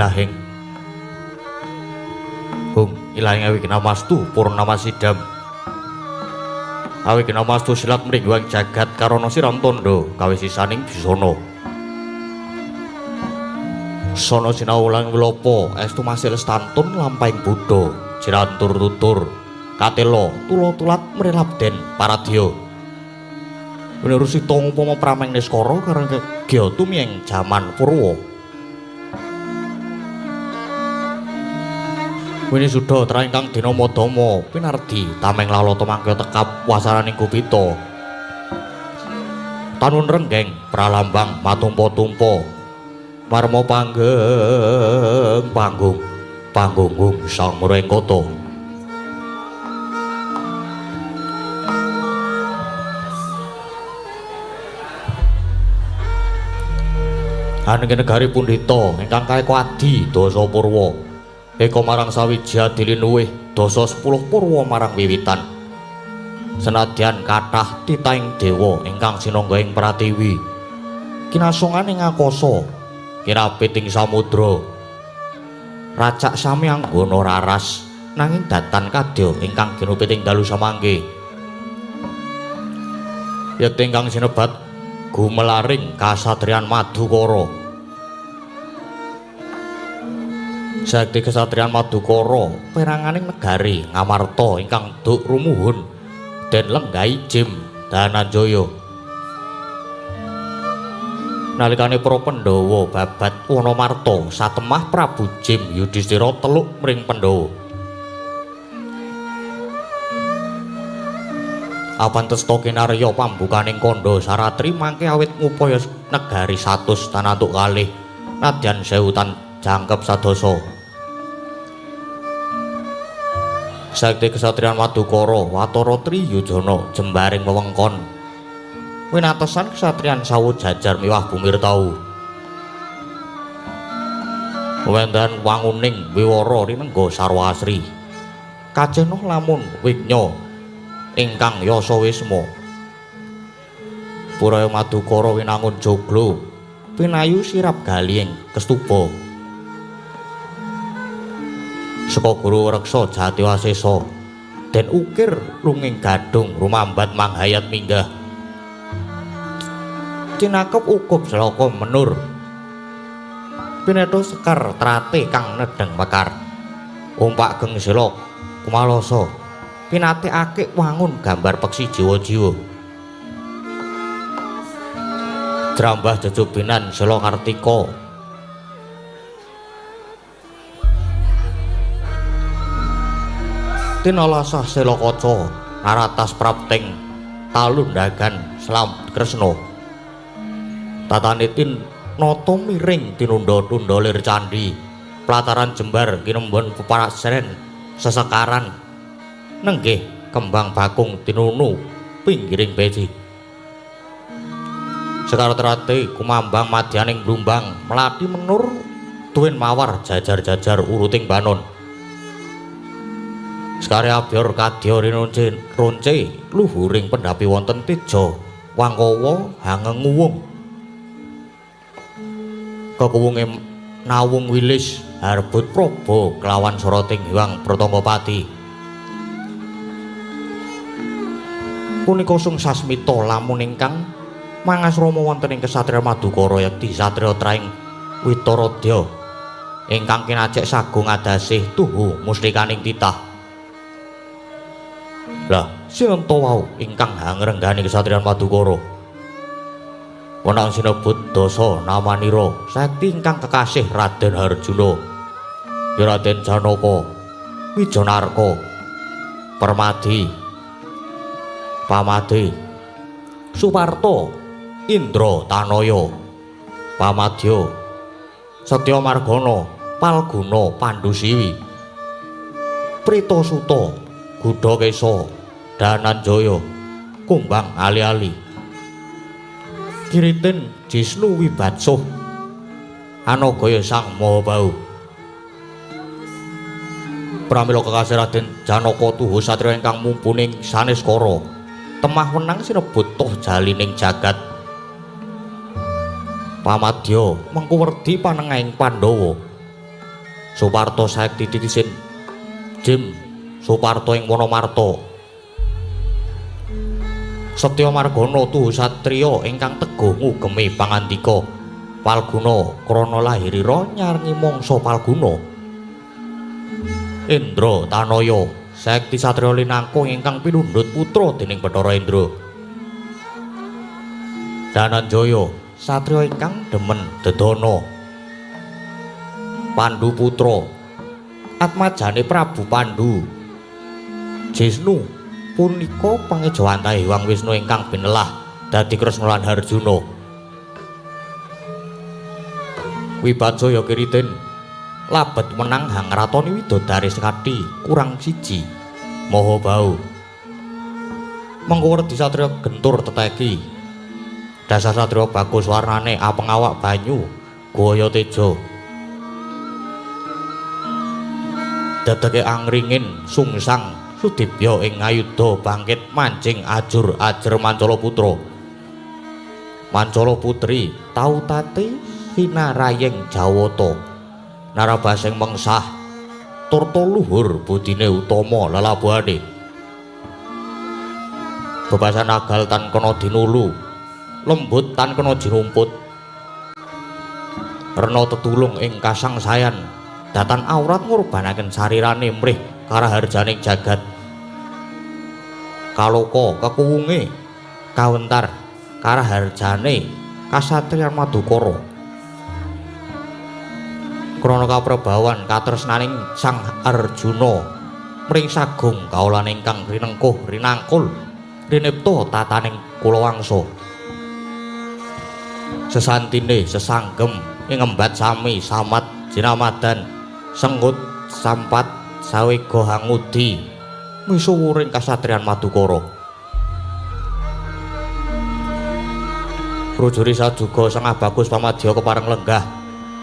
Ilahing Hung ilahing awignamastu purnamasidam. Awignamastu silat mringguang jagat karana siram tandha kawisisaning bisana. Sono sinau lan wilopo estu masih lestantun lampahing buddha jirantur tutur katelo tulo tulat mrilabden paradya. Winurusita upama prameng niskara karang kegya tumiyeng jaman Purwa. Winisuda trah ingkang dina madama pinardi tameng lalata mangke tekap wasaraning gupita. Tanun renggeng pralambang matumpa-tumpa marma panggeng panggung panggunggung sang mrengkata. Anenging negari pundhita ingkang kaeka adi dasa purwa eka marang sawiji adilinuwih dasa 10 purwa marang wiwitan. Senadyan kathah titahing dewa ingkang sinangga ing pratiwi kinasongan ing akasa kirapit ing samudra racak sami anggana raras nanging datan kadya ingkang ginupit ing dalu samangke yekti ingkang sinebat gumelaring kasatriyan Madukara. Sakti kasatriyan Madukara peranganing negari Ngamarta ingkang duk rumuhun den lenggahi Jim Dananjaya. Nalikane para Pandhawa babat Wanamarta satemah Prabu Jim Yudhistira teluk mring Pandhawa. Apantesta kinarya pambukaning kandha saratri mangke awit ngupaya negari 100 tanantuk kalih nadyan 1000 tan jangkep sadasa. Sakti kesatriyan Madukara watara triyujana jembaring wewengkon winatesan kesatriyan sawu jajar miwah bumirtau. Wendan wanguning wiwara rinengga sarwa asri. Kacenoh lamun wignya ingkang yasa wisma. Puraya Madukara winangun joglo pinayu sirap galihing kestuba. Saka guru reksa Jatiwasesa den ukir lunging gadhung rumambat manghayat minggah. Cinakep ukup selaka menur. Pinetha sekar trate kang nedheng mekar. Umpak geng sila kumalasa. Pinate akik wangun gambar peksi jiwa-jiwa. Jrambah jejubinan sela kartika. Tinalasah sela kaca naratas prapting talundagan selam Kresna. Tatane tin nata miring tinunda-tunda lir candhi plataran jembar kinembon peparasren sesekaran nenggih kembang bakung tinunu pinggiring peci. Sekar terate kumambang madyaning blumbang melati menur tuwin mawar jajar-jajar uruting banon. Sekare abyor kadya rinonce ronce luhuring pendhapi wonten teja wangkawa hangenguwung. Kekuwunge nawung wilis harbut praba kelawan soroting Hyang Pratanggapati. Punika sung sasmita lamun ingkang mangasrama wonten ing kesatriya Madukara yekti satriya traing Witaradya ingkang kinacek sagung adasih tuhu mustikaning titah. Lah sinenta wau ingkang hangrenggani kesatriyan Madukara? Wenang sinebut dasa namanira sakti ingkang kekasih Raden Harjuna, ya Raden Janaka, Wijanarka, Permadi, Pamade, Suparta, Indra Tanaya, Pamadya, Setya Margana, Palguna Pandusiwi, Pritasuta, Gudakesa, Dananjaya, Kumbang Ali-ali, Kiritin Jisnu Wibatsuh, Anagaya Sang Mahabahu. Pramila kekasih Raden Janaka tuhu satriya ingkang mumpuning saneskara temah wenang sinebut toh jalining jagat. Pamadya mengku werdi panengahing Pandhawa. Suparto saekti titisin Jim Suparto ing Wonomarta. Setya Margana tuhu satriya ingkang teguh ngugemi pangandika Palguna krana lahirira nyarengi mangsa Palguna. Indra Tanaya saekti satriya linangkung ingkang pinundhut putra dening Bathara Indra. Dananjaya satriya ingkang demen dedana. Pandu putra atmajane Prabu Pandu. Jisnu punika pangejawantahe Hyang Wisnu ingkang binelah dadi Kresna lan Harjuna. Wibacaya Kiritin labet menang hangratoni widodari sekati kurang siji maha bau. Mengko werdi satriya gentur teteki. Dasar satriya bagus warnane apeng awak banyu gaya teja. Dadake angringin sungsang sudibya ing ngayuda bangkit mancing ajur ajer mancala putra. Mancala putri tautate sinarayeng Jawata. Narabasing mengsah turta luhur budine utama lelabuhane. Bebasan agal tan kena dinulu, lembut tan kena jinumput. Rena tetulung ing kasangsayan, datan aurat ngurbanaken sarirane mrih karaharjaning jagat. Kaloka kekuwunge kawentar karaharjane kasatriyan Madukara. Krana kaprebawan katresnaning Sang Arjuna mring sagung kaulan ingkang rinengkuh rinangkul rinipta tataning kulawangsa. Sesantine sesanggem ing ngembat sami samat jinamadan senggut sampat sawega hangudi misuwuring kasatriyan Madukara. Prujuri sajuga sengah bagus pamadya kepareng lenggah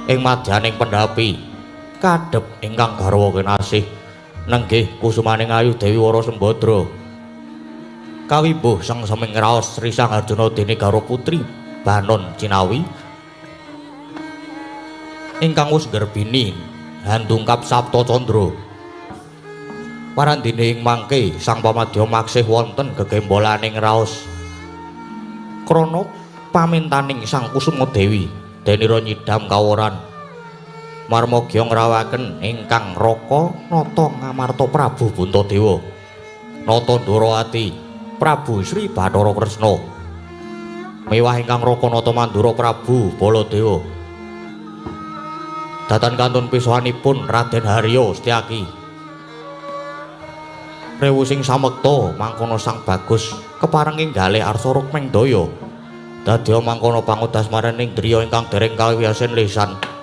ing madyaning pendhapi kadhep ingkang garwa kinasih nenggih kusumaning ayu Dewi Wara Sembadra. Kawimbuh sengseming raos Sri Sang Arjuna dene garwa putri Banon Cinawi ingkang wis nggerbini handungkap Sapta Candra. Parandene ing mangke sang pamadya maksih wonten gegembolaning raos krana pamintaning Sang Kusuma Dewi denira nyidam kaworan marmagya ngrawaken ingkang raka nata ngamarta Prabu Puntadewa nata Ndorowati Prabu Sri Bathara Kresna mewah ingkang raka nata Mandura Prabu Baladewa. Datan kantun pisohanipun Raden Haryo Setyaki. Rewu sing samekta mangkono sang bagus kepareng ing galih arsa rukmeng daya. Dadya mangkono pangudas marening driya ingkang dereng kawiyasen lisan. Bye.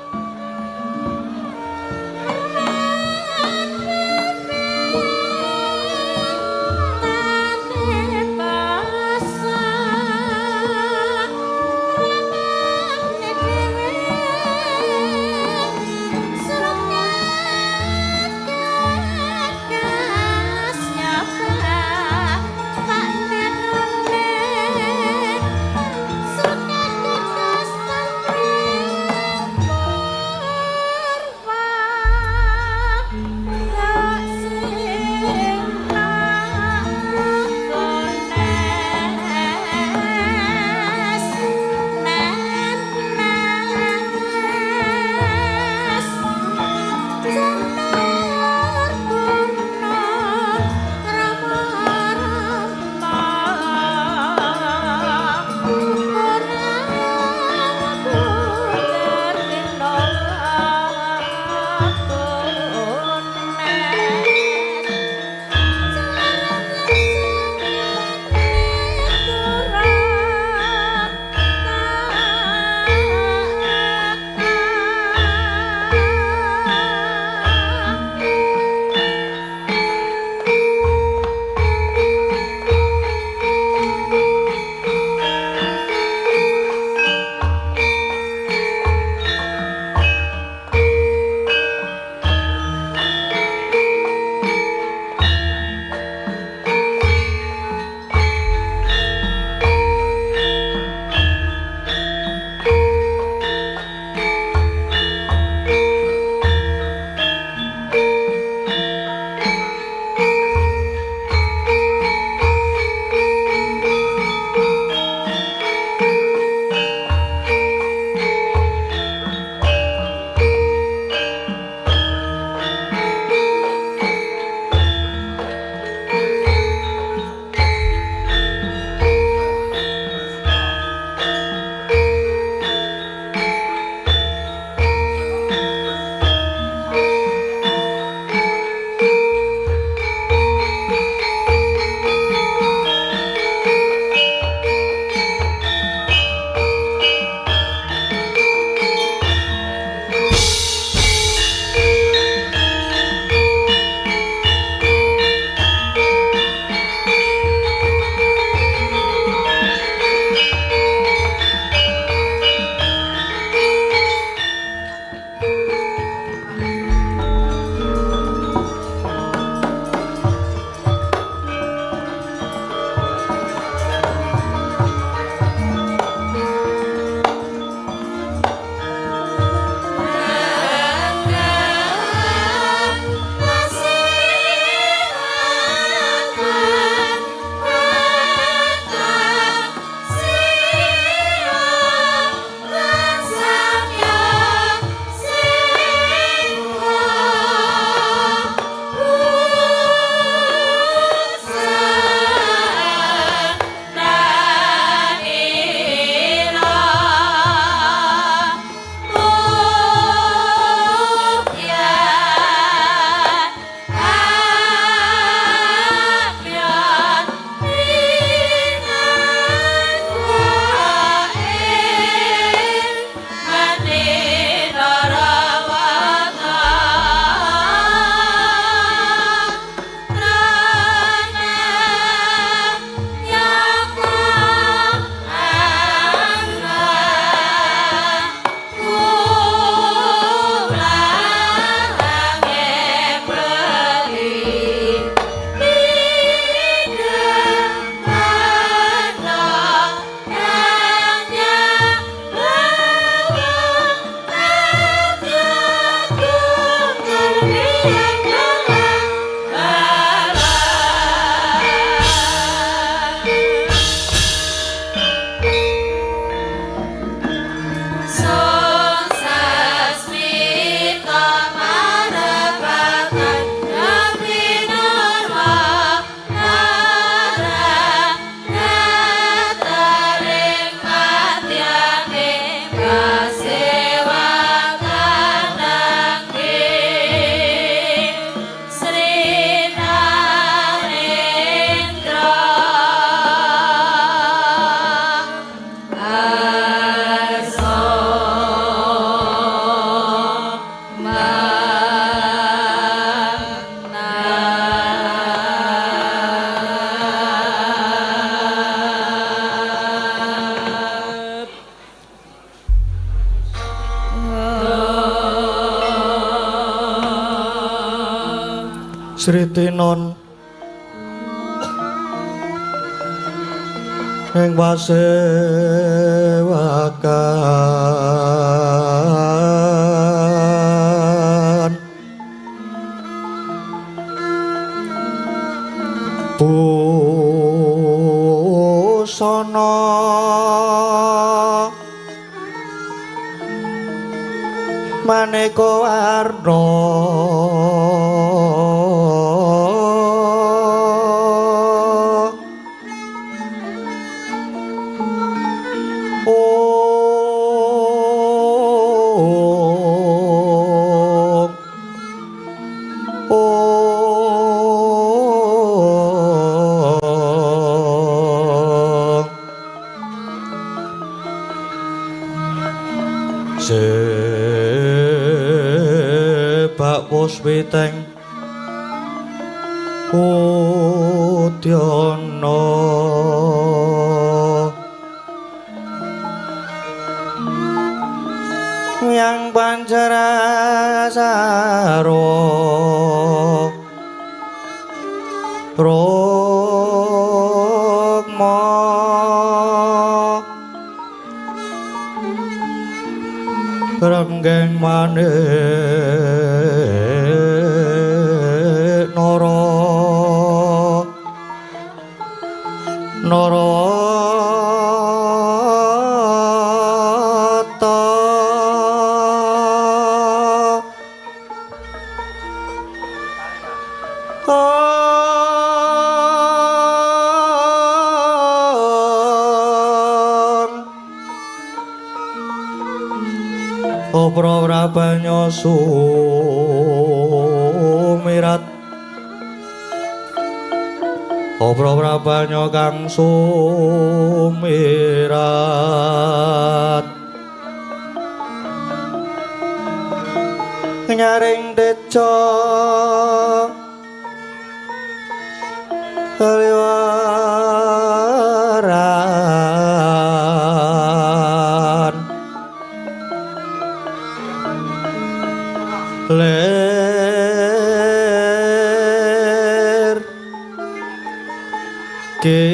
Sritinon ing pasewakan busana maneka warna sebak puspiteng udyana yang pancarasaro rukma renggeng manik nara narata Obra-brabanya sumirat Obra-brabanya kang sumirat nyaring teja liwaran ler ke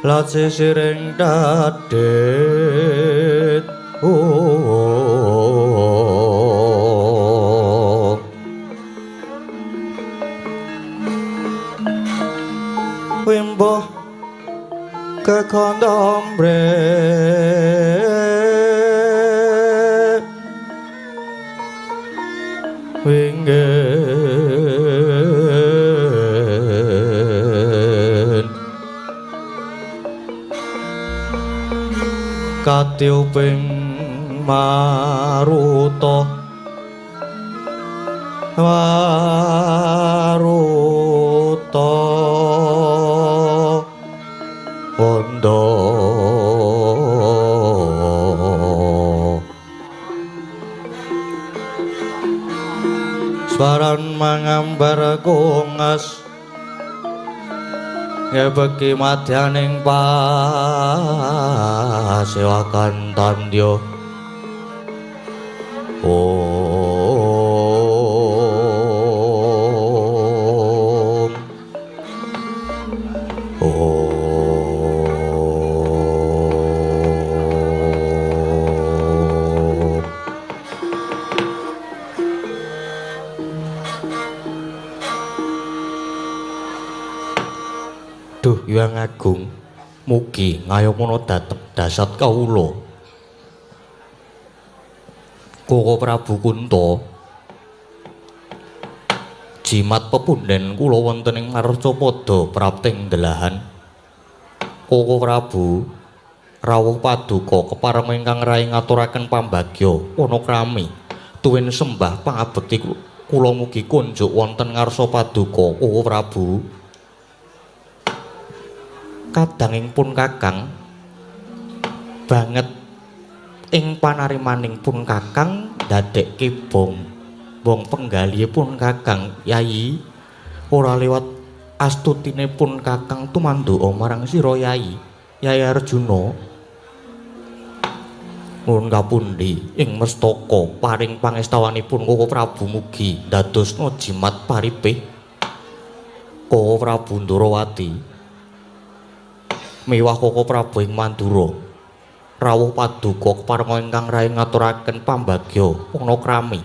lace siring dadit wimbo kekondombre wingin katiuping maruta maruta bondo Swaran mangambar kongas ngebeki madyaning pasewakan tandya. Om Om. Duh Hyang Agung, mugi ngayomana dateng dasat kawula. Koko Prabu Kunta, jimat pepunden kula wonten ing Marcapada prapting delahan. Koko Prabu rawuh paduka kepareng ingkang rai ngaturaken pambagya panakrami tuwin sembah pangabekti kula mugi kunjuk wonten ngarsa paduka Koko Prabu. Kadanging pun Kakang banget ing panarimaning pun Kakang ndadekke bong bong penggalihe pun Kakang Yayi ora lewat astutine pun Kakang tumanduka marang sira Yayi Yayi Arjuna. Nuwun kapundi ing mestaka paring pangestawanipun Koko Prabu mugi ndadosna jimat paripih Koko Prabu Ndorowati miwah Koko Prabu ing Mandura. Rawuh paduka keparenga ingkang rayi ngaturaken pambagya panakrami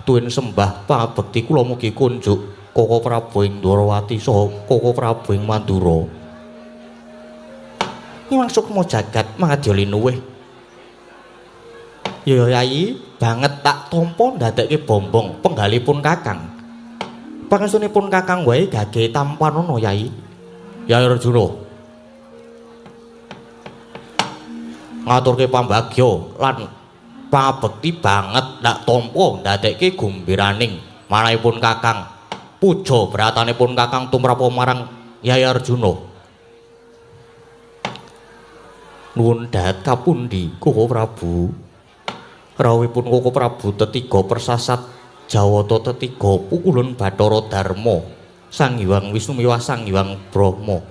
tuwin sembah pangabekti kula mugi kunjuk Koko Prabu ing Ndorowati saha Koko Prabu ing Mandura. Nyuwun sukma jagat mangadya linuwih. Ya Yayi, banget tak tampa ndadekke bombong penggalipun Kakang. Pangestunipun Kakang wae gage tampanana Yayi. Yayi Arjuna. Ngaturke pambagya lan pangabekti banget tak tampa ndadekke gumbiraning manahipun Kakang. Puja bratanipun Kakang tumrap marang Yayi Arjuna. Nuwun dahat kapundi Koko Prabu? Rawuhipun Koko Prabu tetiga persasat Jawata tetiga pukulun Bathara Darma Sang Hyang Wisnu miwah Sang Hyang Brahma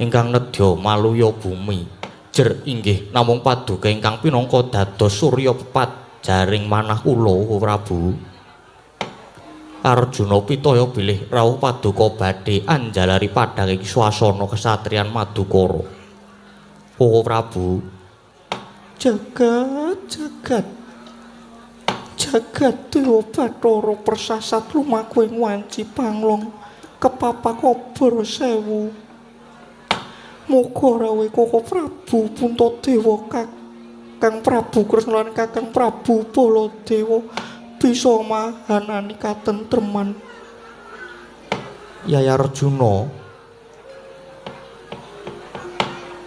ingkang nedya maluya bumi jer inggih namung paduka ingkang pinangka dados surya pepat jaring manah kula Koko Prabu. Arjuna pitaya bilih rawuh paduka badhe anjalari padhang ing swasana kesatriyan Madukara. Koko Prabu, jagat jagat jagat dewa bathara persasat lumaku ing wanci panglong kepapak obor sewu. Muga rawuh Koko Prabu Puntadewa Kakang Prabu Kresna lan Kakang Prabu Baladewa bisa mahanani katentreman. Yai Arjuna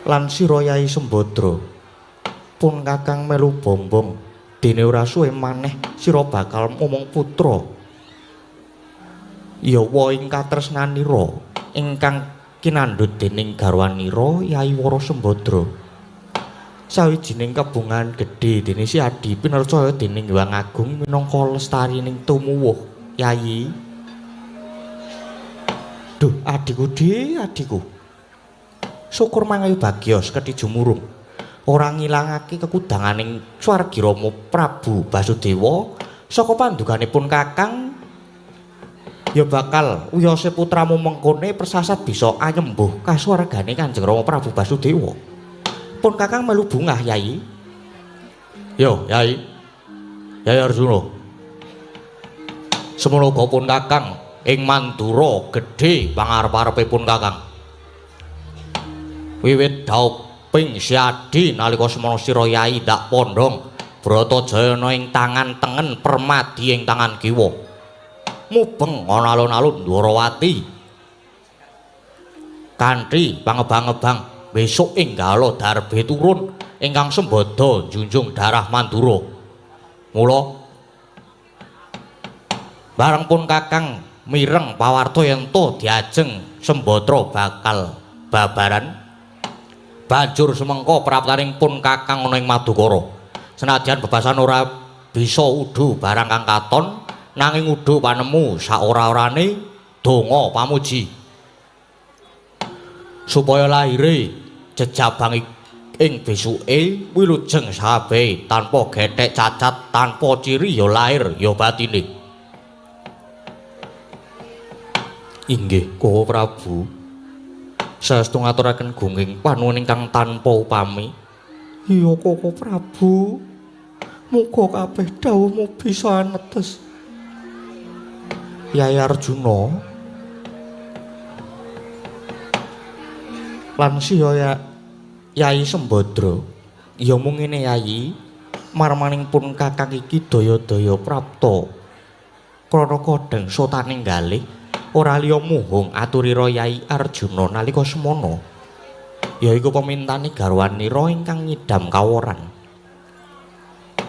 lan sira Yai Sembadra, pun Kakang melu bombong dene ora suwe maneh sira bakal momong putra. Ya wa ing katresnanira ingkang kinandhut dening garwanira Yai Wara Sembadra. Sawijining kebungan gedhe dene si Adi pinercaya dening Hyang Agung minangka lestarining tumuwuh Yai. Duh adhiku dhe adhiku. Syukur mangayu bagya sekedhi jumurung. Ora ngilangake kekudanganing swargi Rama Prabu Basudewa saka panduganipun Kakang ya bakal wiyose putramu mengkone persasat bisa anyembuh kasuwargane Kanjeng Rama Prabu Basudewa. Pun Kakang melu bungah Yai. Yo Yai. Yai Arjuna. Semono uga pun Kakang ing Mandura gedhe pangarep-arepipun Kakang. Wiwit dauping siadi nalika semono sira Yai ndak pondhong Bratajayana ing tangan tengen Permadi ing tangan kiwa. Mubeng ana alun-alun Ndwarawati. Kanthi pangebang-ebang besok ing gala darbe turun ingkang sembada njunjung darah Mandura. Mula bareng pun Kakang mireng pawarta yen to diajeng Sembadra bakal babaran. Banjur semengko praptaning pun Kakang ana ing Madukara. Senadyan bebasan ora bisa udu barang kang katon, nanging udu panemu saora-orane donga pamuji. Supaya lahire jejabang ing besuke wilujeng sabe tanpa gethek cacat, tanpa ciri ya lahir ya batine. Inggih Koko Prabu. Saestu ngaturaken gunging panuwun ingkang tanpa upami. Iya Koko Prabu. Muga kabeh dawuhmu bisa anetes. Yai Arjuna lan siya Yai Sembadra. Ya mung ngene Yai, marmaning pun Kakang iki daya-daya prapta krana kodheng sotaning galih ora liya muhung aturira Yai Arjuna nalika semana. Yaiku pemintane garwanira ingkang nyidam kaworan.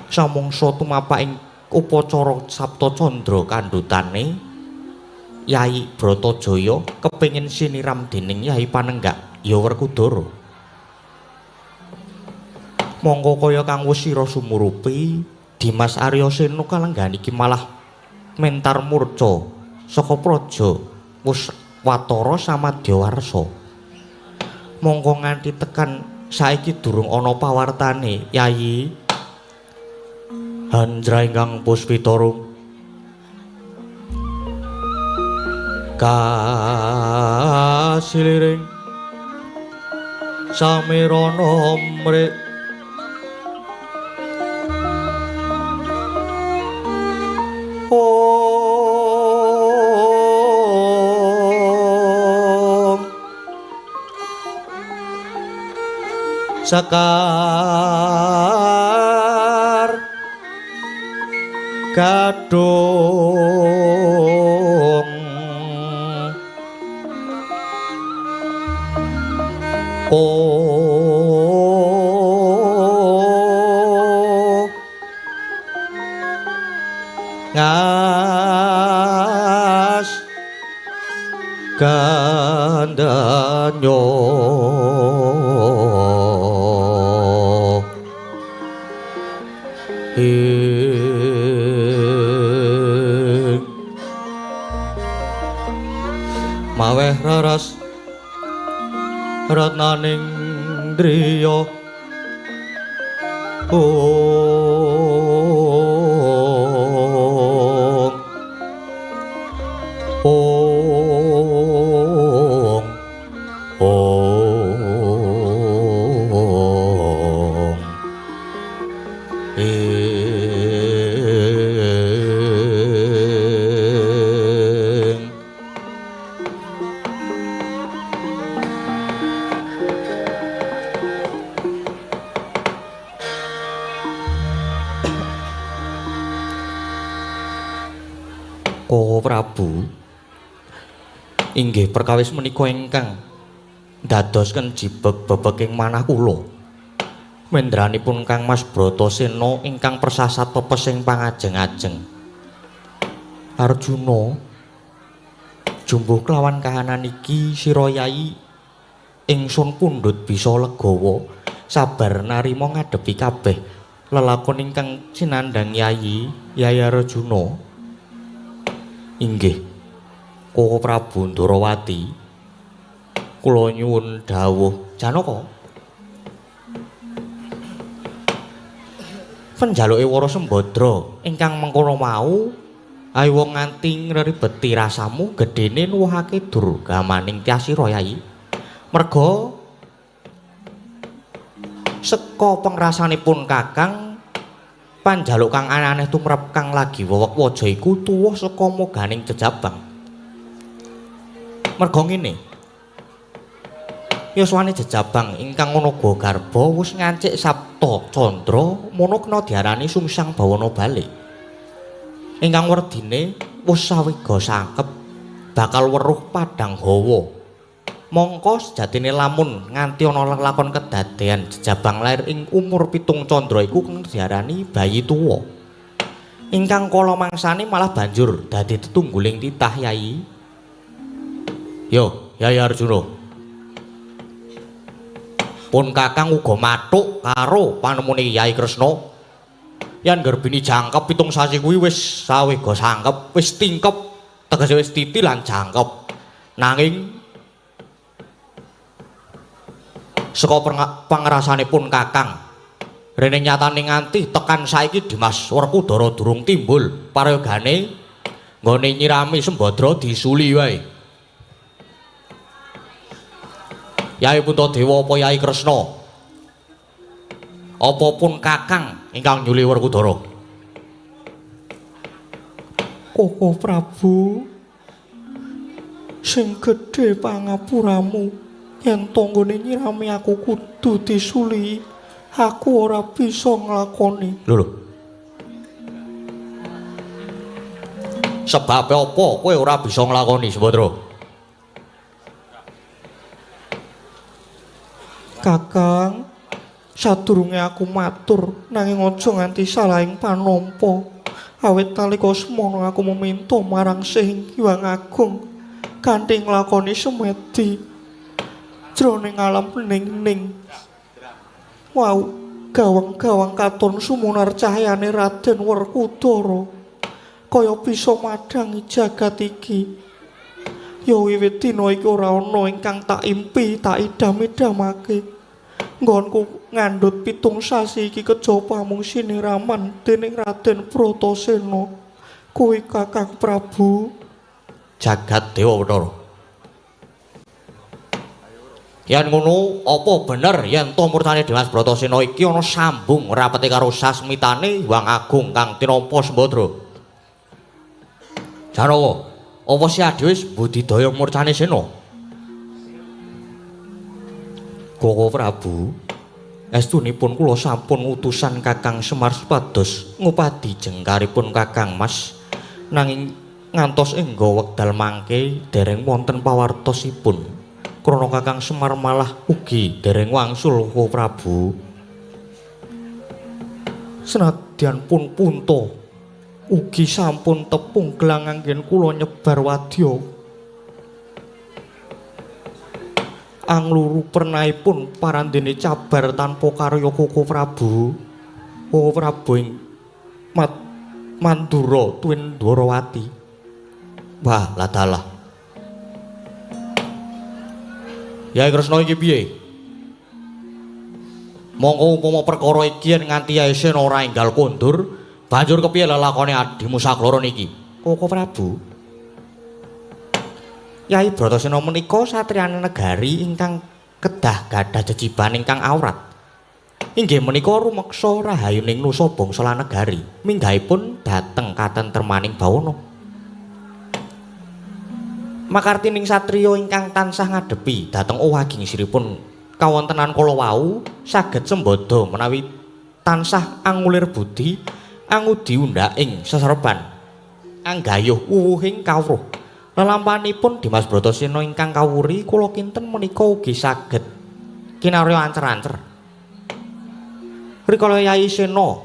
Samangsa tumapak ing upacara Sapta Candra kandhutane Yai Bratajaya kepengin siniram dening Yai Panenggak ya Werkudara. Mongko kaya kang wis sira sumurupi, Dimas Aryasena kalenggahan iki malah mentar murca saka praja wis watara samadya warsa. Mongko nganti tekan saiki durung ana pawartane Yai. Hanjra ingkang puspitarung kasiliring samirana mrik om sekar gadung ngas gandanyo ing maweh raras ratnaning driya om om om ing Koko Prabu inggih perkawis menika ingkang ndadosken jibeg bebeking manah kula. Mendranipun Kang Mas Bratasena ingkang persasat pepes ing pangajeng-ajeng. Arjuna jumbuh kelawan kahanan iki sira yai ingsun pundhut bisa legawa sabar narima ngadepi kabeh lelakon ingkang sinandhang yai Yai Arjuna. Inggih Koko Prabu Ndorowati kula nyuwun dawuh Janaka. Penjaluke Wara Sembadra ingkang mengkono mau ayo wong nganti ngribeti rasamu gedene nuwuhake durgamaning Tyasira yai. Merga seka pengrasanipun Kakang panjaluk kang aneh tumrap kang lagi wewek waja iku tuwuh saka moganing jejabang. Merga ngene, yuswane jejabang ingkang ana garba wis ngancik Sabta Candra mono kena diarani sungsang bawana balik. Ingkang werdine wis sawega sangkep bakal weruh padhang hawa. Mongko sejatine lamun nganti ana lelakon kedadean jejabang lair ing umur 7 candra iku kena diarani bayi tuwa. Ingkang kala mangsane malah banjur dadi tetungguling titah yai. Yo, Yai Arjuna. Pun Kakang uga mathuk karo panemune Yai Kresna. Yen garbini jangkep 7 sasi kuwi wis sawega sangkep, wis tingkep, tegese wis titi lan jangkep. Nanging saka pangrasanipun Kakang rene nyatane nganti tekan saiki Dimas Werkudara durung timbul parayogane nggone nyirami Sembadra disuli wae. Yai Puntadewa apa Yai Kresna apa pun Kakang ingkang nyuli Werkudara? Koko Prabu sing gedhe pangapuramu yen tanggane nyirami aku kudu disuli, aku ora bisa nglakoni. Lho lho. Sebabe apa kowe ora bisa nglakoni, Sembadra? Kakang, sadurunge aku matur nanging aja nganti salahing panampa. Awit nalika semono aku meminta marang Sing Hyang Agung kanthi nglakoni semedi jroning alam ning-ning. Wau, gawang-gawang katon sumunar cahyane Raden Werkudara kaya bisa madhangi jagat iki. Ya wiwit dina iki ora ana ingkang tak impi, tak idam-idamake. Nggonku Ngandhut 7 sasi iki kejaba amung siniraman dening Raden Bratasena. Kuwi Kakang Prabu. Jagat Dewa Bathara. Yen ngono, apa bener yen to murtane Dimas Bratasena iki ana sambung rapete karo sasmitane Hyang Agung kang tinampa Sembadra? Janawa, apa si Adi wis budidaya murcane Sena? Koko Prabu, estunipun kula sampun utusan Kakang Semar supados ngupadi jengkaripun Kakang Mas, nanging ngantos engga wekdal mangke dereng wonten pawartosipun. Krana Kakang Semar malah ugi dereng wangsul Koko Prabu. Senadyan pun punta ugi sampun tepung gelang anggen kula nyebar wadya. Angluru pernaipun parandene cabar tanpa karya Koko Prabu. Koko Prabu ing Mandura tuwin Dwarawati. Wah, ladalah. Yai Kresna iki piye? Mongko upama perkara iki yen nganti Yai Sena ora enggal kondur, banjur kepiye lelakone adimu sakloro niki? Koko Prabu. Yai Bratasena menika satriyane negari ingkang kedah gadah jejiban ingkang awrat. Inggih menika rumeksa rahayuning nusa bangsa lan negari, minggahipun dhateng katentremaning bawana. Makartining satriya ingkang tansah ngadepi dhateng owaging siripun kawontenan kala wau saged sembada menawi tansah angulir budi angudi undhaking seserban anggayuh wuwuhing kawruh. Lelampanipun Dimas Bratasena ingkang kawuri kula kinten menika ugi saged kinarya ancer-ancer. Rikala Yai Sena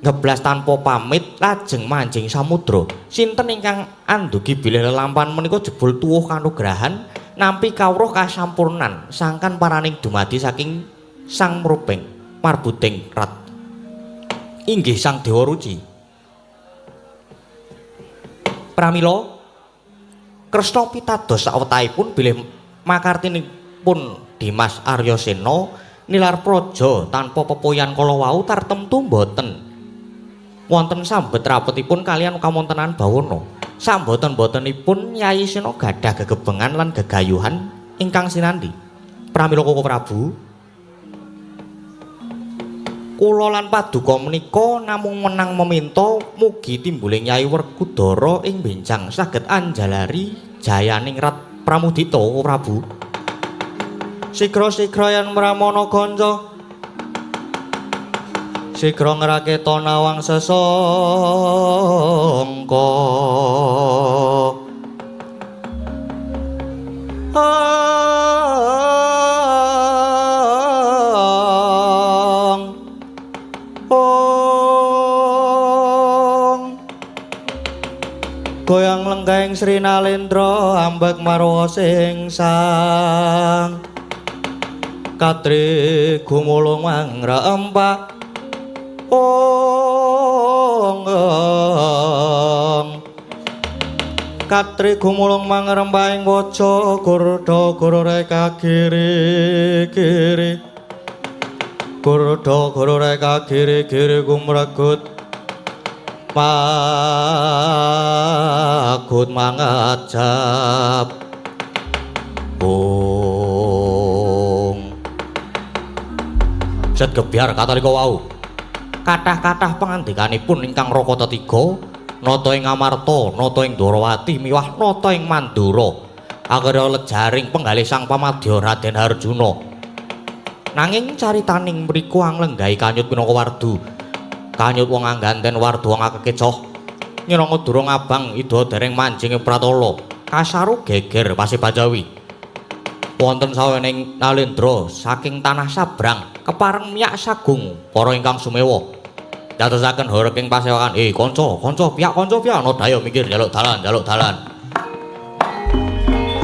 ngeblas tanpa pamit lajeng manjing samudra, sinten ingkang andugi bilih lelampan menika jebul tuwuh kanugrahan nampi kawruh kasampurnan sangkan paraning dumadi saking Sang Mrubeng Marbudeng Rat. Inggih Sang Dewa Ruci. Pramila Kresna pitados sawetahipun bilih makartinipun Dimas Aryasena nilar praja tanpa pepoyan kala wau tartemtu mboten wonten sambet rapetipun kaliyan kawontenan bawana. Samboten-botenipun Yai Sena gadah gegebengan lan gegayuhan ingkang sinandi. Pramila Koko Prabu, kula lan paduka menika namung menang meminta mugi timbuling Yai Werkudara ing benjang saged anjalari jayaning Rat Pramudita. Koko Prabu. Sigra-sigra yen mramana kanca, sigra ngraketa nawang sesangka. Ong ong goyang lenggahing Sri Nalendra ambek marwa sing sang katri gumulung mangrempak. Ong katri gumulung mangrembah ing waja gurda gurureka kiri kiri gurda gurureka kiri kiri gumregut magut mangajab. Ong set gebyar katalika wau. Kathah-kathah pangandikanipun ingkang raka tetiga, nata ing Amarta, nata ing Dwarawati, miwah nata ing Mandura. Akhira lejaring penggalih Sang Pamadya Raden Harjuna. Nanging caritaning mriku anglenggahi kanyut minangka wardu. Kanyut wong angganten wardu wong akekecoh. Nyeranga durung abang ida dereng manjing ing pratala. Kasaru geger Pasebajawi. Wonten sawening Nalendra saking tanah Sabrang kepareng miyak sagung para ingkang sumewa. Dadosaken horeking pasewakan, kanca, kanca piyak, kanca piyak ana daya mikir njaluk dalan, njaluk dalan. Thank you.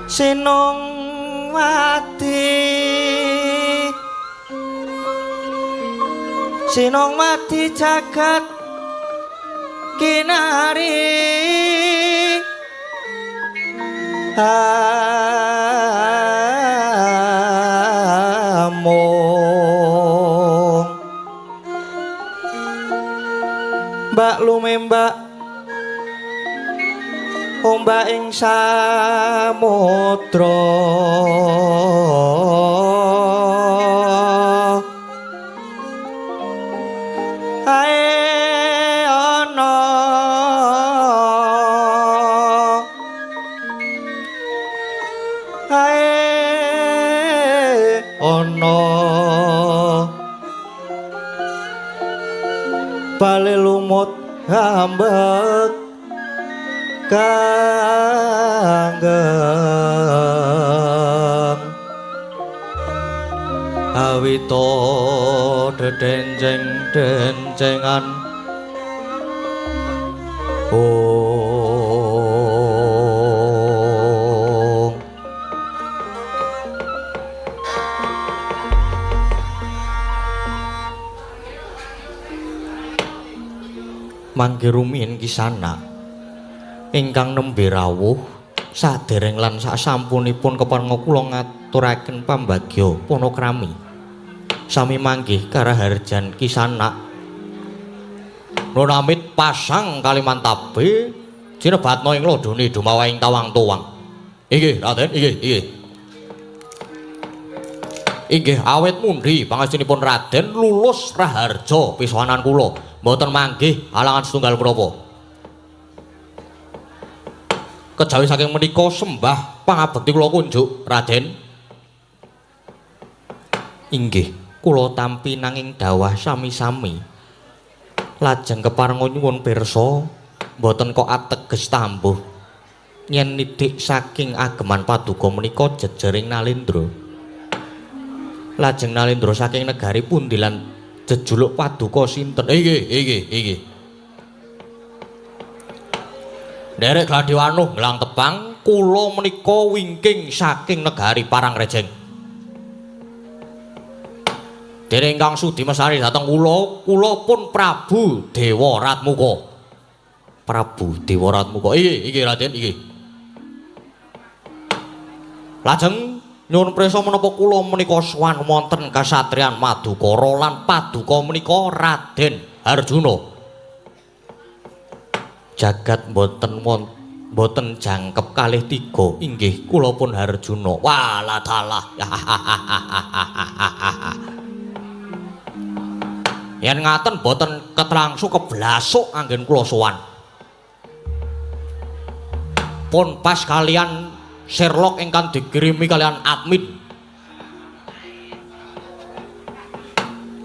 Sinung wadi, sinung wadi jagat kinari. Amung mbak lumembak ombak ing samudra. Ae ana, ae ana bale lumut ambek kanggeng awita dedenceng dencengan. Oh, mangke rumiyin kisana ingkang nembe rawuh sadereng lan sasampunipun keparenga kula ngaturaken pambagya panakrami sami manggih karaharjan kisana nunamit pasang Kalimantabe cinebatna ing lodone dumawahing tawang tuwang. Inggih Raden, inggih, inggih. Inggih awit mundhi pangestunipun Raden lulus raharja pisowanan kula, mboten manggih halangan setunggal punapa. Kejawi saking menika sembah pangabekti kula kunjuk Raden. Inggih kula tampi nanging dawah sami-sami. Lajeng keparenga nyuwun pirsa mboten kok ateges tambuh yen nidik saking ageman paduka menika jejering Nalendra. Lajeng Nalendra saking negari pundi lan jejuluk paduka sinten? Inggih, inggih, inggih. Nderek Gladiwanuh nglang tepang kula menika wingking saking negari Parangrejeng. Dene ingkang sudi mesani dhateng kula, kula pun Prabu Dewa Ratmuka. Prabu Dewa Ratmuka. Inggih, inggih Raden, inggih. Lajeng nyuwun prisa menapa kula menika sowan wonten kasatriyan Madukara lan paduka menika Raden Harjuna. Jagat mboten mboten jangkep kalih tiga inggih kula pun Harjuna. Walah dalah. Yen ngaten mboten ketrangsu keblasuk anggen kula sowan. Pun pas kalian Sherlock ingkang dikirimi kalian admin.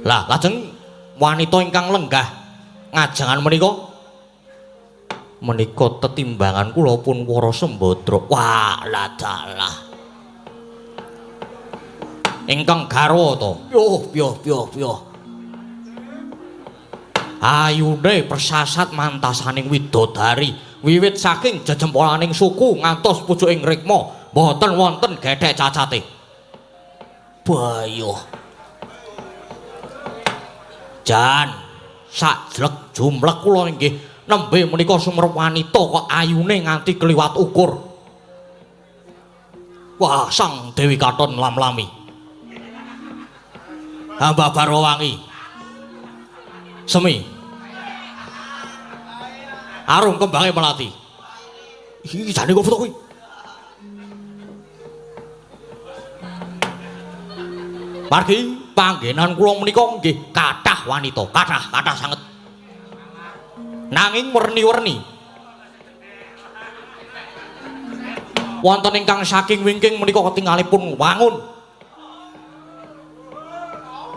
Lah lajeng wanita ingkang lenggah ngajengan menika menika tetimbangan kula pun Wara Sembadra. Walah dalah. Ingkang garwa to. Yuh piyoh piyoh piyoh. Ayune persasat mantasaning widodari wiwit saking jejempolaning suku ngantos pucuking rikma mboten wonten gethek cacate. Bayuh. Jan sajlek jumlek kula inggih nembe menika sumerep wanita kok ayune nganti kliwat ukur. Wah, Sang Dewi Katon lam-lami. Hamba Barwangi. Semi. Arum kembange melati. Iki jane kok foto kuwi. Margi panggenan kula menika nggih kathah wanita, kathah, kathah sanget. Nanging werni-werni. Wonten ingkang saking wingking menika ketingalipun wangun.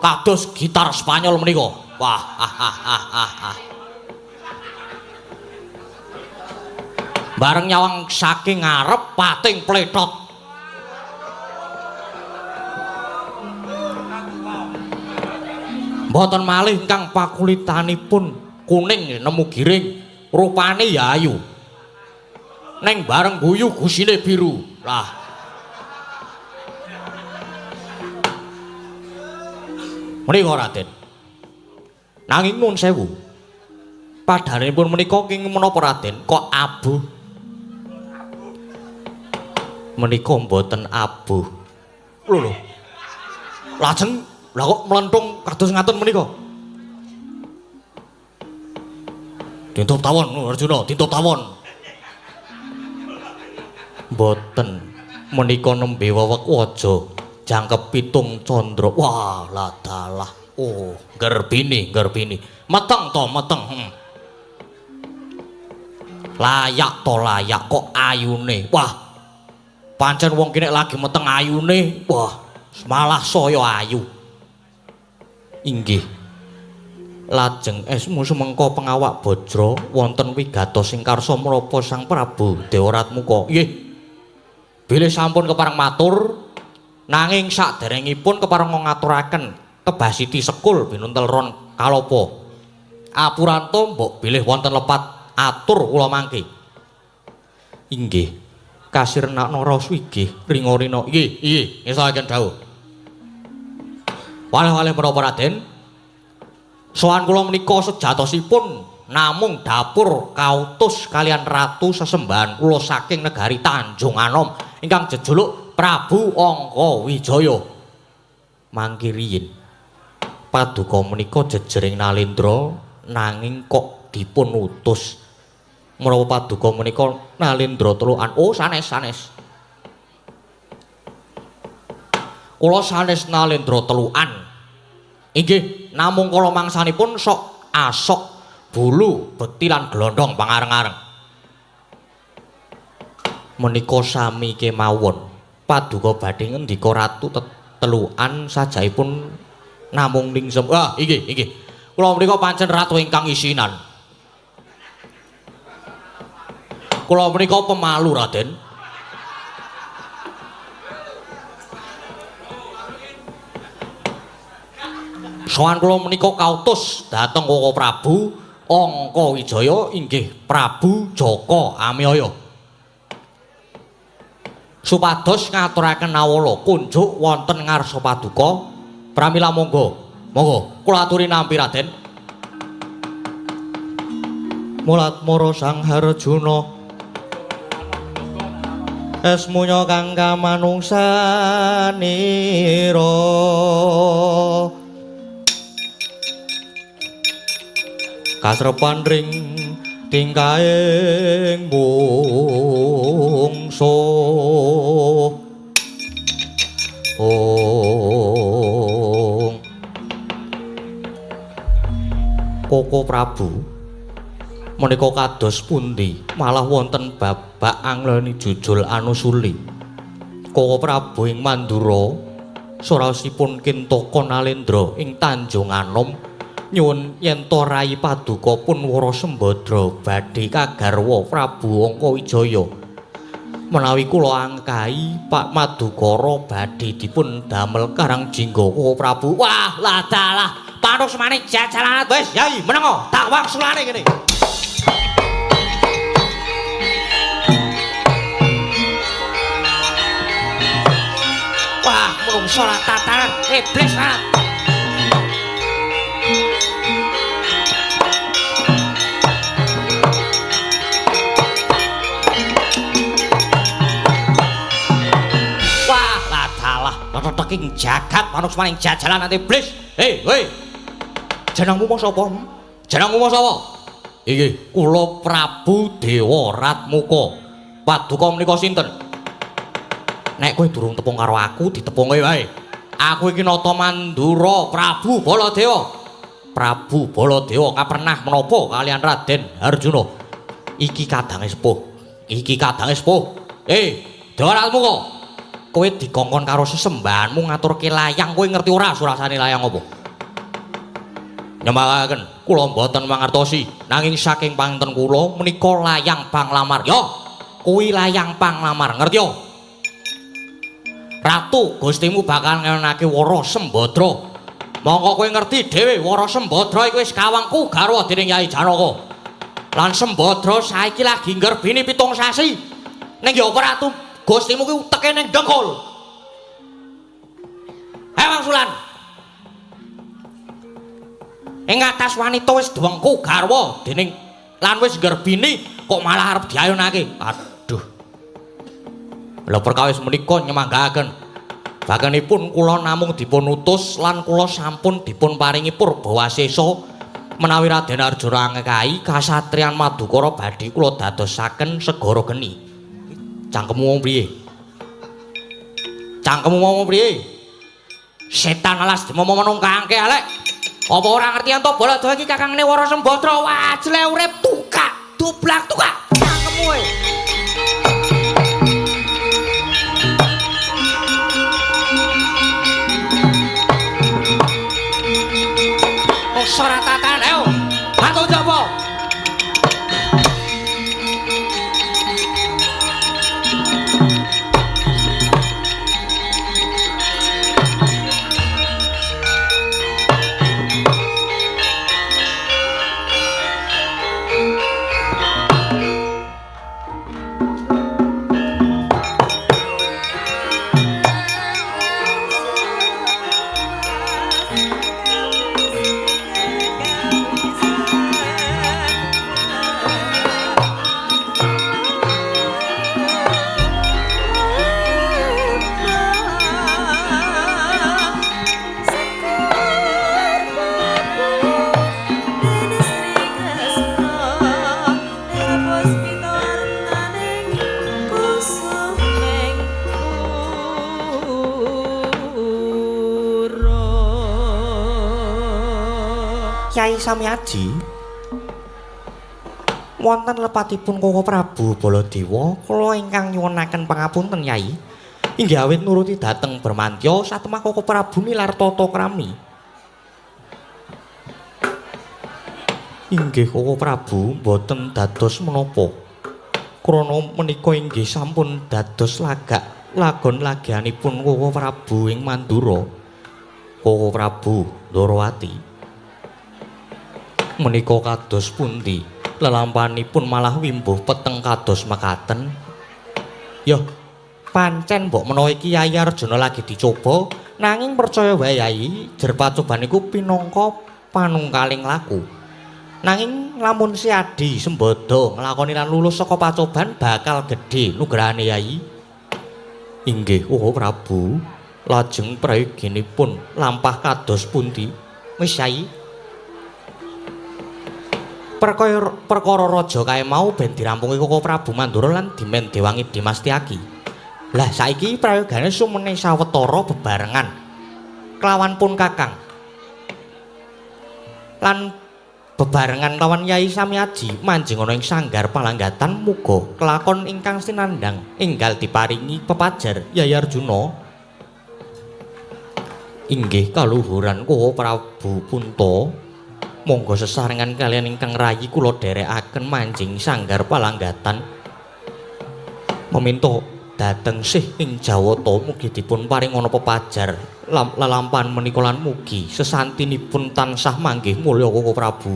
Kados gitar Spanyol menika. Wah, ah, ah, ah, ah, ah. Bareng nyawang saking ngarep pating pletot. Mboten malih ingkang pakulitanipun kuning nemu giring, rupane ya ayu. Neng bareng guyu gusine biru. Lah. Menika Raden. Nanging nuwun sewu. Padhanipun menika kenging menapa Raden? Kok abuh? Menika mboten abuh. Lho lho. Lajeng lha kok mlentung kados ngaten menika? Dintup tawon Arjuna, dintup tawon. Mboten. Menika nembe wewek waja jangkep pitung candra. Wah, lah dalah. Oh, gerbini, gerbini. Meteng to, meteng. Layak to layak kok ayune. Wah. Pancen wong kene lagi meteng ayune. Wah, malah saya ayu. Inggih. Lajeng esmu sumengko pengawak bajra wonten wigatos ing karsa menapa Sang Prabu Dewaratmuka. Nggih. Bilih sampun kepareng matur, nanging saderengipun kepareng ngaturaken kebasiti sekul binuntel ron kalapa. Apuranta mbok bilih wonten lepat atur kula mangke. Inggih. Kasirnakna raos wigih ringa-rina. Nggih, nggih, ngestokaken dawuh. Waleh-waleh menapa Raden? Sowan kula menika sejatosipun namung dapur kautus kalian ratu sesembahan kula saking negari Tanjung Anom ingkang jejuluk Prabu Angka Wijaya. Mangke riyin paduka menika jejering Nalendra nanging kok dipun utus menapa paduka menika Nalendra telukan. Oh, sanes sanes. Kula sanes Nalendra telukan. Inggih, namung kala mangsanipun sok asok bulu bekti lan glondong pangareng-areng. Menika sami kemawon. Paduka badhe ngendika ratu telukan sajaipun namung ningsem. Ah, inggih, inggih. Kula menika pancen ratu ingkang isinan. Kula menika pemalu, Raden. Sowan kula menika kautus dhateng Koko Prabu Angka Wijaya inggih Prabu Jaka Amiyaya. Supados ngaturaken nawala kunjuk wonten ngarsa paduka. Pramila monggo. Monggo kula aturi nampi Raden. Mulat mara Sang Harjuna esmunya kang kamanungsanira. Kasrepan ring tingkahing mungsuh. Ong Koko Prabu menika kados pundi malah wonten babak angleni jujul anusuli. Koko Prabu ing Mandura suraosipun Kintaka Nalendra ing Tanjung Anom nyuwun yen to rayi paduka pun Wara Sembadra badhe kagarwa Prabu Angka Wijaya. Menawi kula angkai Pak Madukara badhe dipun damel Karang Jingga Koko Prabu. Wah, lah dalah panusmane jajalan wis yai menengo tak wangsulane kene. Wah, menungso ra tataran iblis rat. Teking jagat manusmaning jajalan nanti iblis. Hei, hei. Jenengmu mau sapa? Jenengmu mau sapa? Inggih, kula Prabu Dewa Ratmuka. Paduka menika sinten? Nek kowe durung tepung karo aku, ditepunge wae. Aku iki Nata Mandura Prabu Baladewa. Prabu Baladewa kapernah menapa kalian Raden Arjuna? Iki kadange sepuh. Iki kadange sepuh. Dewa Ratmuka. Kowe dikongkon karo sesembahanmu ngaturke layang, kowe ngerti ora surasane layang apa? Nyembakaken, kula mboten mangertosi, nanging saking panginten kula menika layang panglamar. Yo, kuwi layang panglamar, ngerti yo? Ratu Gustimu bakal ngenake Wara Sembadra. Mongko kowe ngerti dhewe Wara Sembadra iku wis kawangku garwa dening Yai Janaka. Lan Sembadra saiki lagi nggerbini 7 sasi. Ning ya apa Ratu Gustimu kuwi uteke ning dengkul. Hei Wangsulan. Ing atas wanita wis dwengku garwa dening lan wis nggerbini kok malah arep diayunake. Aduh. Lha perkawis menika nyemanggaaken. Bakanipun kula namung dipun utus lan kula sampun dipun paringi purbawasesa menawi Raden Arjuna angekahi kasatriyan Madukara badhe kula dadosaken segara geni. Cangkemmu wong piye? Cangkemmu wong piye? Setan alas dimomo menungkangke alek. Apa ora ngerti ento Balada iki kakangne Wara Sembadra wajle urip tukak, dublak tukak. Cangkemmu e. Ora tatan ayo. Batu jaba. Kyai Samyaji wonten lepatipun Koko Prabu Baladewa kula ingkang nyuwunaken pangapunten Yai inggih awit nuruti dhateng Bramantya satemah Koko Prabu nilar tata krami. Inggih Koko Prabu mboten dados menapa krana menika inggih sampun dados lagak lagon lagianipun Koko Prabu ing Mandura. Koko Prabu Ndorowati menika kados pundi lelampanipun malah wimbuh peteng kados mekaten. Yoh pancen mbok menawa iki Yai Arjuna lagi dicoba nanging percaya wae Yai jer pacoban iku pinangka panungkaling laku. Nanging lamun si Adi Sembada nglakoni lan lulus saka pacoban bakal gedhe nugrahane Yai. Inggih Koko Prabu lajeng prayoginipun lampah kados pundi? Wis Yai perkara raja kae mau ben dirampungi Koko Prabu Mandura lan dimen Dewangi Dimastiaki. Lah saiki prayogane sumene sawetara bebarengan kelawan pun Kakang lan bebarengan kelawan Yai Samyaji manjing ana ing sanggar palanggatan muga kelakon ingkang sinandhang enggal diparingi pepajar Yai Arjuna. Inggih kaluhuran Koko Prabu Punta. Monggo sesarengan kalian ingkang rayi kula dherekaken manjing sanggar palanggatan. Meminta dhateng sih ing Jawata mugi dipun paringana pepajar lelampahan menika lan mugi sesantinipun tansah manggih mulya Koko Prabu.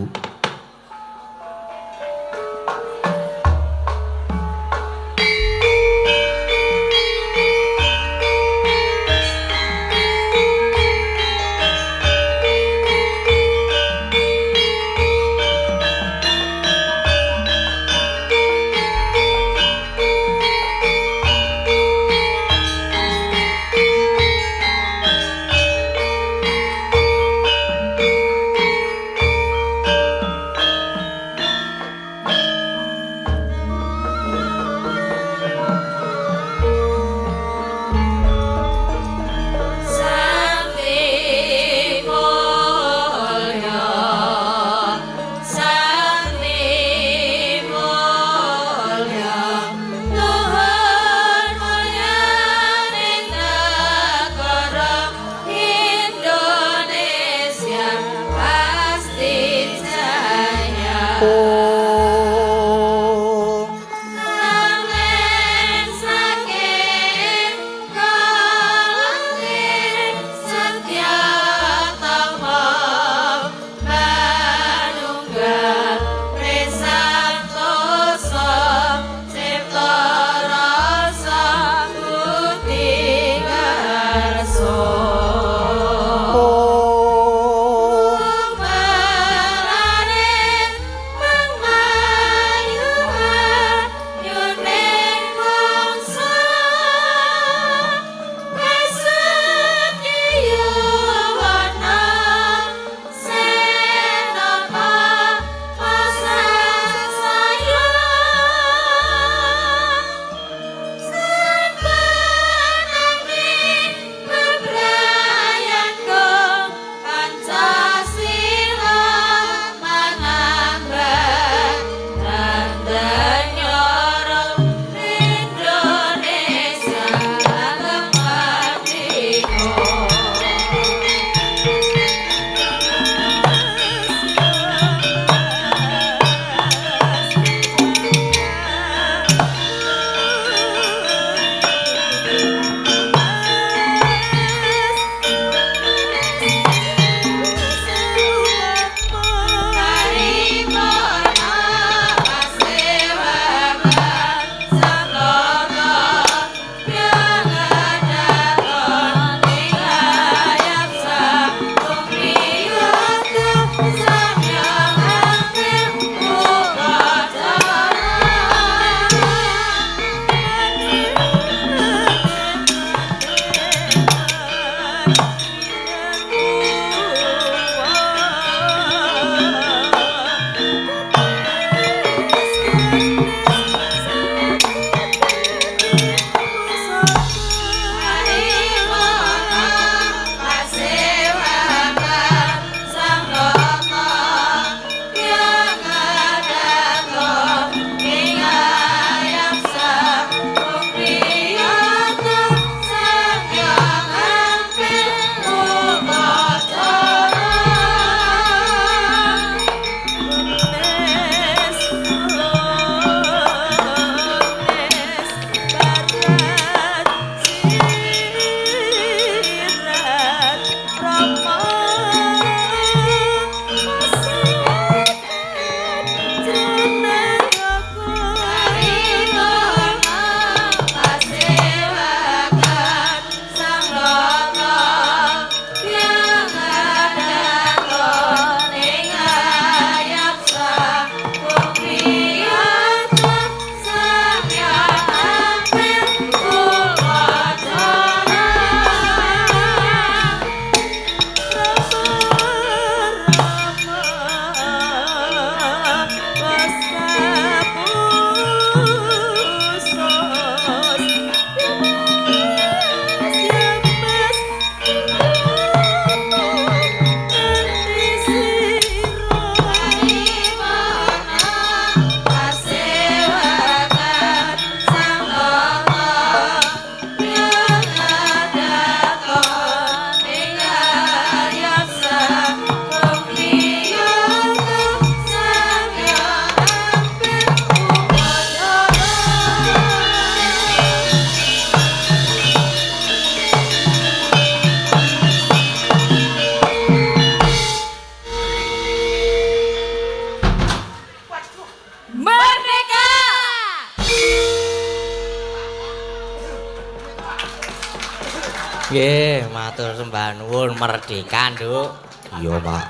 Nggih, matur sembah nuwun merdeka, Nduk. Iya, Pak.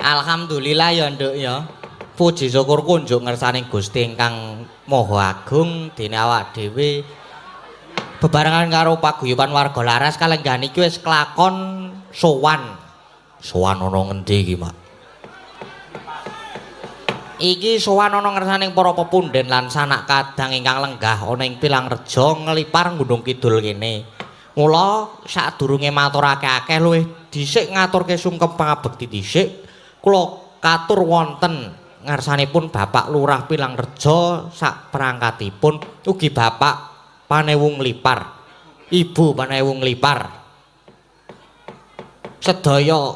Alhamdulillah ya, Nduk ya. Puji syukur kunjuk ngersaning Gusti ingkang Maha Agung dene awak dhewe bebarengan karo paguyuban warga Laras kalenggahan iki wis kelakon sowan. Sowan ana ngendi iki, Mak? Iki sowan ana ngersaning para pepunden lan sanak kadang ingkang lenggah ana ing Pilangreja Nglipar Gunung Kidul kene. Mula sadurunge maturake akeh luwih dhisik ngaturke sungkem pangabekti dhisik, kula katur wonten ngarsanipun Bapak Lurah Pilangreja sak perangkatipun ugi Bapak Panewu Nglipar, Ibu Panewu Nglipar. Sedaya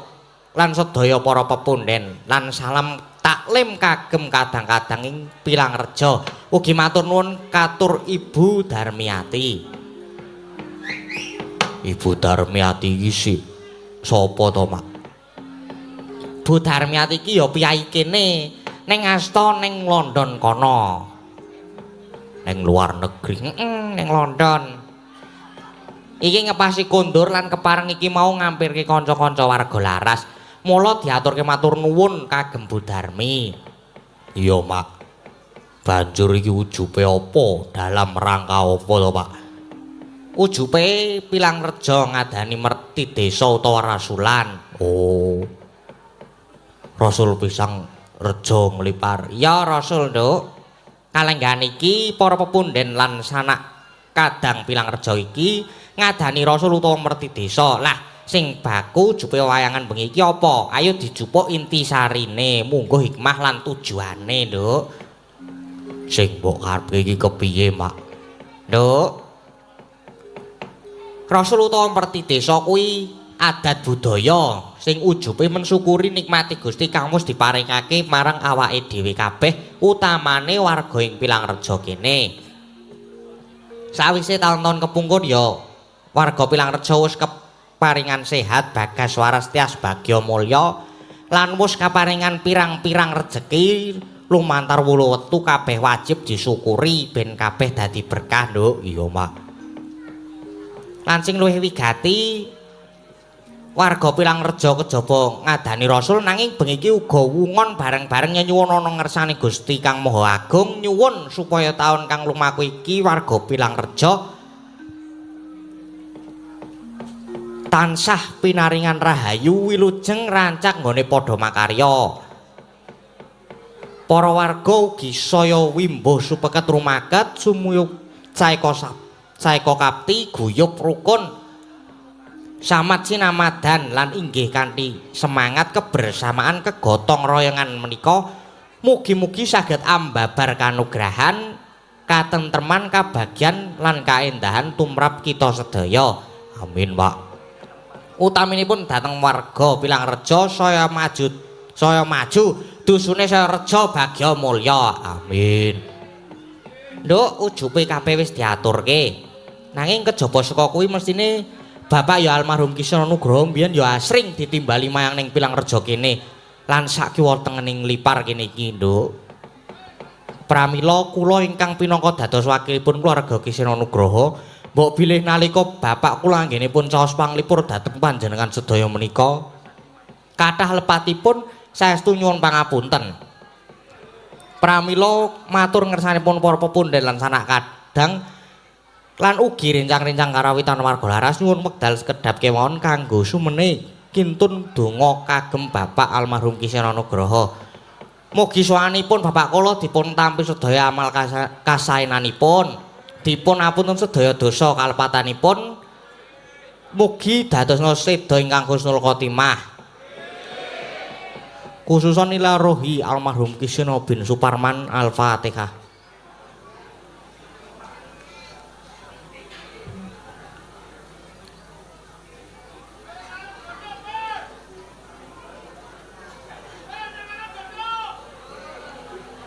lan sedaya para pepunden lan salam taklim kagem kadang-kadang ing Pilangreja. Ugi matur nuwun katur Ibu Darmiati. Ibu Darmiati iki si sapa to, Mak? Bu Darmiati iki ya piyai kene ning asta ning London kono. Ning luar negeri. Heeh, ning London. Iki ngepasi kondur lan kepareng iki mau ngampirke kanca-kanca warga Laras. Mula diaturke matur nuwun kagem Bu Darmi. Iya, Mak. Banjur iki ujube apa? Dalam rangka apa to, Pak? Ujube Pilangreja ngadani merti desa utawa rasulan. Oh. Rasul Pisang Reja Nglipar. Ya Rasul, Nduk. Kalenggahan iki para pepunden lan sanak kadang Pilangreja iki ngadani rasul utawa merti desa. Lah, sing baku jupe wayangan bengi iki apa? Ayo dijupuk intisarine, mungguh hikmah lan tujuane, Nduk. Sing mbok karepke iki kepiye, Mak? Nduk. Rasul utawa merti desa kuwi adat budaya sing ujube mensyukuri nikmati Gusti kang wis diparingake marang awake dhewe kabeh, utamane warga ing Pilangreja kene. Sawise taun-taun kepungkur ya warga Pilangreja wis keparingan sehat, bagas waras, tias bagya mulya lan wis kaparingan pirang-pirang rejeki lumantar wulu wektu kabeh wajib disyukuri ben kabeh dadi berkah, Nduk. Iya, Mak. Lan sing luwih wigati warga Pilangreja kejaba ngadani rasul nanging bengi iki uga wungon bareng-bareng nyuwun ana ngersane Gusti Kang Maha Agung nyuwun supaya taun kang lumaku iki warga Pilangreja tansah pinaringan rahayu wilujeng rancak nggone padha makarya. Para warga ugi saya wimbuh supeket rumaket sumuyub saeka kapti guyub rukun samat sinamadan lan inggih kanthi semangat kebersamaan kegotong royongan menika mugi-mugi saged ambabar kanugrahan katentreman kabagyan lan kaendahan tumrap kita sedaya. Amin, Pak. Utaminipun dhateng warga Pilangreja saya maju dusune saya reja bagya mulya. Amin. Nduk, ujube kabeh wis diaturke. Nanging kejaba saka kuwi mestine Bapak ya almarhum Ki Seno Nugroho mbiyen ya asring ditimbali mayang ning Pilangreja kene lan sak kiwa tengening Nglipar kene iki, Nduk. Pramila kula ingkang pinangka dados wakilipun keluarga Ki Seno Nugroho, mbok bilih nalika bapak kula anggenipun caos panglipur dhateng panjenengan sedaya menika kathah lepatipun saestu nyuwun pangapunten. Pramila matur ngersanipun para pepunden lan sanak kadang lan ugi rencang-rencang karawitan warga Laras nyuwun wekdal sekedhap kemawon kanggo sumene kintun donga kagem Bapak almarhum Ki Seno Nugroho. Mugi sowanipun bapak kula dipun tampi sedaya amal kasaenanipun, dipun apunten sedaya dosa kalepatanipun, mugi dadosna seda ingkang husnul khotimah. Khususon ila rohi almarhum Ki Seno bin Suparman. Al-Fatihah.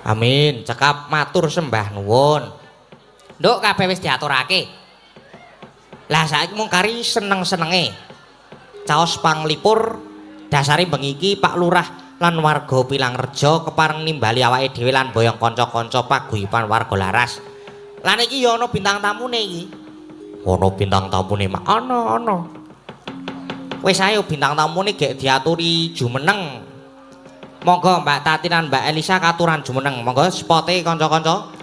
Amin. Cekap matur sembah nuwun. Nduk, kabeh wis diaturake. Lah saiki mung kari seneng-senenge. Caos panglipur dasare bengi iki Pak Lurah lan warga Pilangreja kepareng nimbali awake dhewe lan boyong kanca-kanca paguyuban warga Laras. Lan iki ya ana bintang tamune iki. Ana bintang tamune, Mak. Ana, ana. Wis ayo bintang tamune gek diaturi jumeneng. Monggo Mbak Tati lan Mbak Elisa katuran jumeneng. Monggo spote kanca-kanca.